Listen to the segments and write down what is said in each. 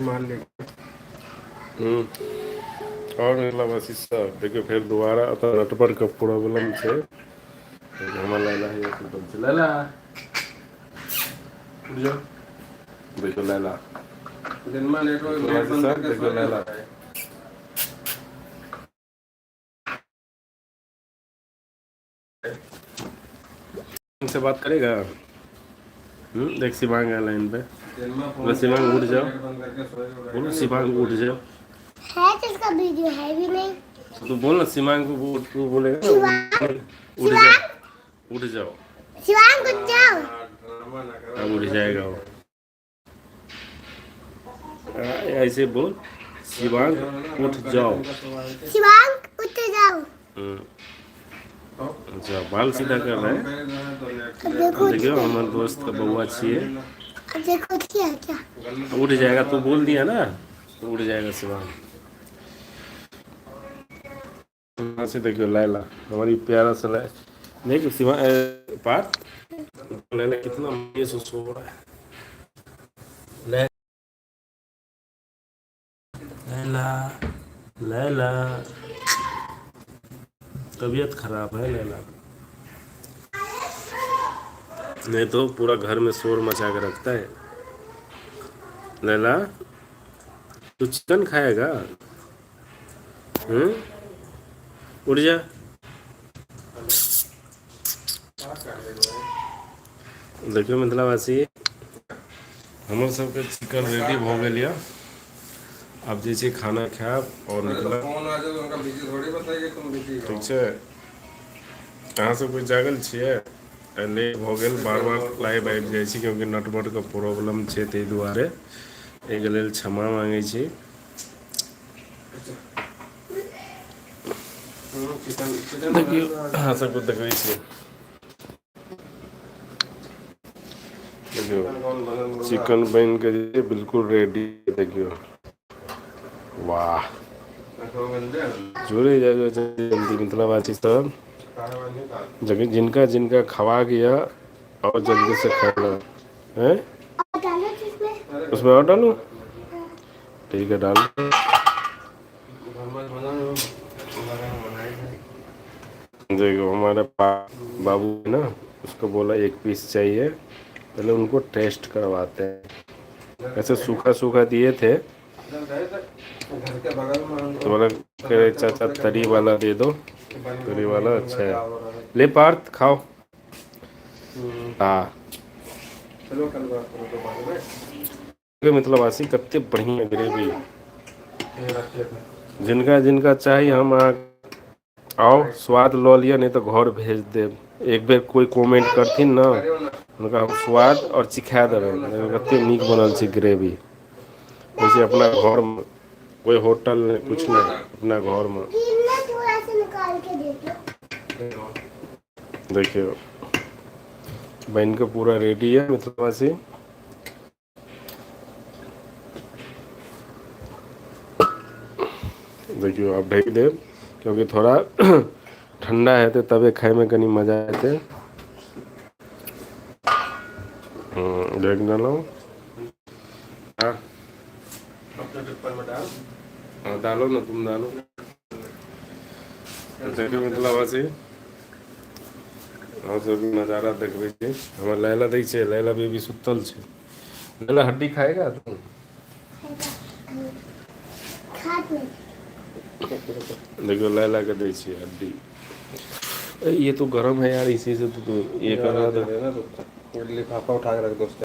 मान ले। आओर मिथिलावासी सब देखियौ, फेर दोबारा एतऽ नेटवर्कके प्रॉब्लम छै। हमर लैला हैया सुतल छै। लैला, उठ जाओ। देखियौ लैला। दिन में नेटवर्क नेट मिथिलावासी बंद सब करके देखियौ सो लैला। जाता है। से बात करेगा। देख, शिवांग है लाइन पे। दिन में बोलो फोन शिवांग, करेगा उठ तो जाओ। नेट बंद करके सोएगा बोलो रहेगा, नहीं तो शिवांग, उठ सोएगा। जाओ। है तो इसका वीडियो है भी नहीं। तो बोल ना शिवांग को, वो तू बोलेगा ना। शिवांग। उठ जाओ। शिवांग। उठ जाओ। शिवांग, उठ जाओ। हाँ, ड्रामा ना करो। अब उठ जाएगा वो। ऐसे बोल, शिवांग, उठ जाओ। शिवांग, उठ जाओ। तो अच्छा, बाल सीधा कर रहे हैं। अब देखो। देखियो, हमारे दोस्त का बउआ छिए। अब देखो, उठ गया क्या? उठ जाएगा, तू बोल दिया ना तो उठ जाएगा शिवांग। यहाँ से देखियो, लैला हमारी प्यारा सा लैला। देखो शिवा, पार्थ, लैला कितना मजे से सो रहा है। लैला, लैला, तबीयत खराब है लैला, नहीं तो पूरा घर में शोर मचा के रखता है। लैला, तू चिकन खाएगा? हम्म, उठ जा। देखियौ मिथिलावासी, हमर सबके चिकन रेडी भऽ गेल यऽ। आब जे छै खाना खायब आओर अरे तो निकलब। फोन आ जाए तो उनका बिजी थोड़ी बताइए, तुम बिजी ठीक हो। छै, अहाँ सब कोइ जागल छियै? लेट भऽ गेल। अरे बार चलो बार और कुछ लाइव आबि सोचो। जाइ छै, क्योंकि नेटवर्कके प्रॉब्लम छै, ताहि दुआरे एहिके लेल क्षमा माँगै छी। चिकन चिकन बना देखियौ, लो आज। अहाँ सबके देखबै छी। देखियौ। चिकन कौन बना मुर्गा? चिकन बनि कऽ जे बिल्कुल रेडी। देखियौ, वाह! रखो बंदे। जुड़े जाइए जल्दी मिथिलावासी सब। काहे वाली दाल। जबकि जिनका जिनका खवा गया और जल्दी डालो से ना। खाना है। और डालो जिसमें। अरे उसमें और डालूं? गलत। ठीक है, डाल। बना बनाए थे। देखो, हमारे बाबू है ना, उसको बोला एक पीस चाहिए। पहले उनको टेस्ट करवाते हैं। ऐसे सूखा सूखा दिए थे। इधर गए थे, घर के बगल में हम तो लोग बोला कह रहे, सफेद के चाचा, कपड़े तरी कहीं वाला दे दो। बन तरी गया वाला नहीं अच्छा होगा है। क्या हो रहा है। ले पार्थ, खाओ। हम्म, हाँ। चलो, कल बात करो तो बाद में। मिथिलावासी, कते बढ़िया ग्रेवी! ये रख लेते हैं। जिनका जिनका चाही, हम अहाँ आउ, स्वाद लऽ लिअ, नहि तऽ घर भेज देब। एक बेर कोइ कमेंट करथिन ने, अरे ना। हुनका हम स्वाद आओर चिखा अरे देबै। ना। देखियौ, अरे कते ना। नीक बनल छै ग्रेवी। होइ छै अपना घरमे, कोइ होटल नहि, कुछ नहि, अपना घरमे। गिल्ला थोड़ा सा निकाल के दे दो। देखियौ, बनि कऽ पूरा रेडी यऽ मिथिलावासी। देखियौ, आब ढकि देब, क्योंकि थोड़ा ठण्डा हेतै तबे खायमे कनि मजा एतै। ढकि देलहुँ। हाँ। अपने टिप्पण में डाल। हाँ, डालो ना, तुम डालो। देखियौ मिथिलावासी, अहाँ सब नजारा देखबै छी। हमर लैला दै छै। लैला बेबी सुतल छै। लैला, हड्डी खाएगा तुम? खाट में। देखियौ, लैला के दै छियै हड्डी। ए, ये तो गरम है यार, इसी से तो ये कर ज़्यादा रहा दे था। देना तो लिफाफा उठा के रख दो उसके।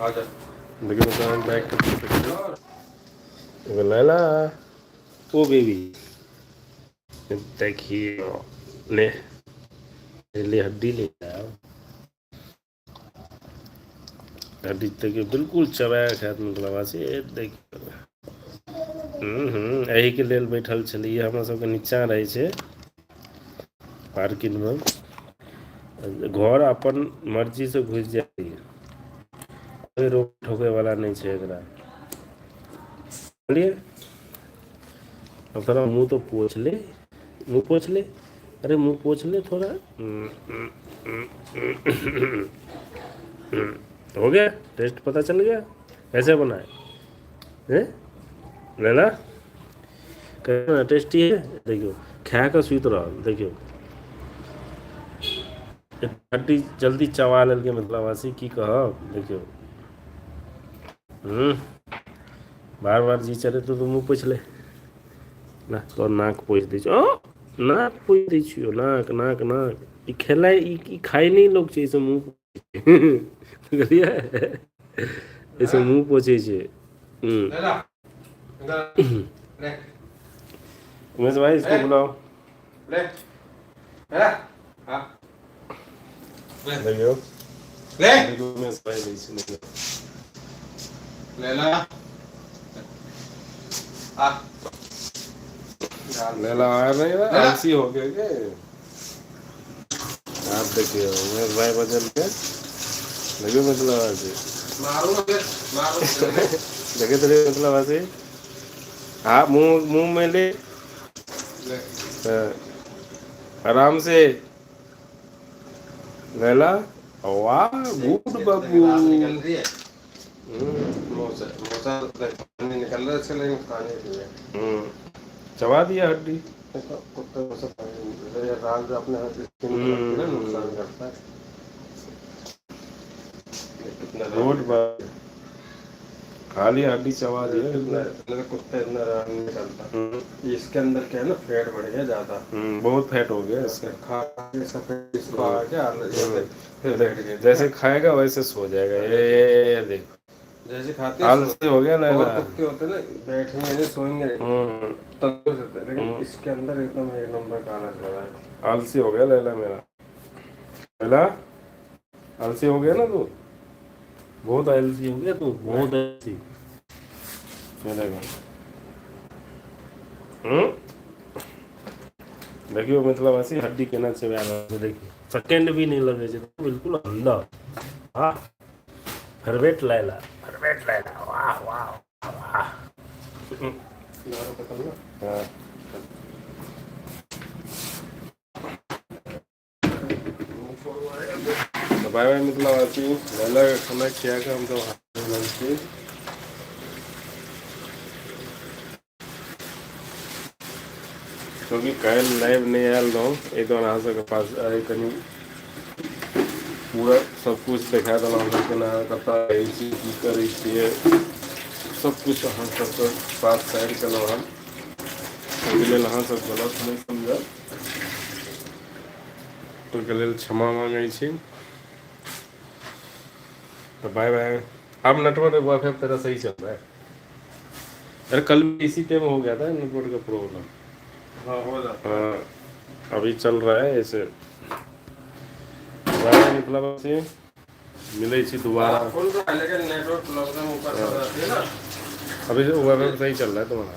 आ जा। देखियौ, मतलब हम बैक करके देखियौ। एगो लैला, ओ बेबी, देखियौ, ले ले, हड्डी ले आओ। हड्डी देखियौ, बिल्कुल चबाए खायत मिथिलावासी। देखियौ। हूँ, एहिके लेल बैठल छलियै। हमरा सबके नीचाँ रहै छै पार्किंगमे। घर अपन मर्जी से घुसि जाइए, कोइ रोक ठोकै वाला नहि छै एकरा। बोलिए, अब थोड़ा मुंह तो पोछ ले, मुंह पोछ ले। अरे मुंह पोछ ले थोड़ा। हो गया, टेस्ट पता चल गया कैसे बनाए हैं लैला? कैसे टेस्टी है? देखियो खा कऽ सुति रहल। देखियो हड्डी जल्दी चबा लेलकै मिथिलावासी, की कहब। देखियो बार बार जी चले तो मुँह पोछि ले ना, तोर नाक पोछि दै छौ। ओ नाक पोछि दै छियौ, नाक नाक नाक। ई खेलाइ ई खाइ नहि लोक छै, एहिसँ मुँह बुझलियै, एहिसँ मुँह पोछै छै। लैला इधर ले। उमेश भाई इसको बुलाओ। ले लैला, हाँ ले। देखियौ ले। देखियौ उमेश भाई दै छै, देखियौ। लैला आ। लैला आ नहीं रहा, आलसी हो गया क्या? आप देखिए उमेश भाई बदल के, देखियो मिथिलावासी। मारूंगा फिर, मारूंगा। देखे तो मिथिलावासी, हाँ मुंह मुंह में ले। ले। हाँ, आराम से लैला, वाह गुड बाबू। निकल रही है मुंह से, मुंह से पानी निकल रहा है इसके, लेकिन खाने के लिए। चबा दिया हड्डी। देखो कुत्ते मुंह से पानी निकल रहा है। राल जो अपने हाथ स्किन पे लगती है ना, नुकसान करता है। ये कितना गुड बाबू, खा लिया हड्डी, चबा दिया। इतना इतना कुत्ते इतना राल निकलता। इसके अंदर क्या है ना, फैट बढ़ गया ज्यादा। बहुत फैट हो गया इसका। खा इसका फैट इसको आ गया, ये फिर बैठ गया। जैसे खाएगा वैसे सो जाएगा। ये देख जैसे खाते हैं, आलसी हो गया और लैला। कुत्ते होते हैं ना, बैठेंगे नहीं सोएंगे तंदुरुस्त होते हैं, लेकिन इसके अंदर एकदम एक नंबर का आलस लगा है। आलसी हो गया लैला मेरा। लैला आलसी हो गया ना तू, बहुत आलसी हो गया तू, बहुत आलसी। ये देखो देखियो मिथिलावासी हड्डी केना चबा रहल छै। देखियो सेकेंड भी नहीं लगे छै, बिल्कुल अंदर। हाँ फेवरेट लैला, फेवरेट लैला, वाह वाह वाह। दारू पकड़ना। हाँ तो बाय बाय मिथिलावासी। लैला के खाना खिया के हम सब हाथ रहल छी। क्योंकि काल्हि लाइव नहीं आयल रहूँ, एहि दुआरे अहाँ सबके पास आइ कनि पूरा सब कुछ देखा देलहुँ। हम केना कतऽ रहै छी, की करै छियै, सब कुछ अहाँ सबके पास शेयर केलहुँ हन। ओहिके लेल अहाँ सब गलत नहि समझब, ओहिके लेल क्षमा मांगै छी। तो बाय बाय। अब नेटवर्क वाईफाई तेरा सही चल रहा है? अरे कल भी इसी टाइम हो गया था नेटवर्क का प्रॉब्लम। हाँ हो जाता। हाँ अभी चल रहा है ऐसे। बाय बाय मिथिलावासी, मिलै छी दोबारा। हाँ, खुल रहा है लेकिन नेटवर्क प्रॉब्लम ऊपर से आती है ना। अभी वाईफाई सही चल रहा है तुम्हारा?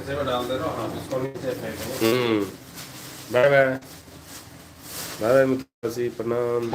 इसे में डाल दे रहा हूँ। हाँ इसको नीचे फेंक। बाय बाय, बाय बाय मिथिलावासी, प्रणाम।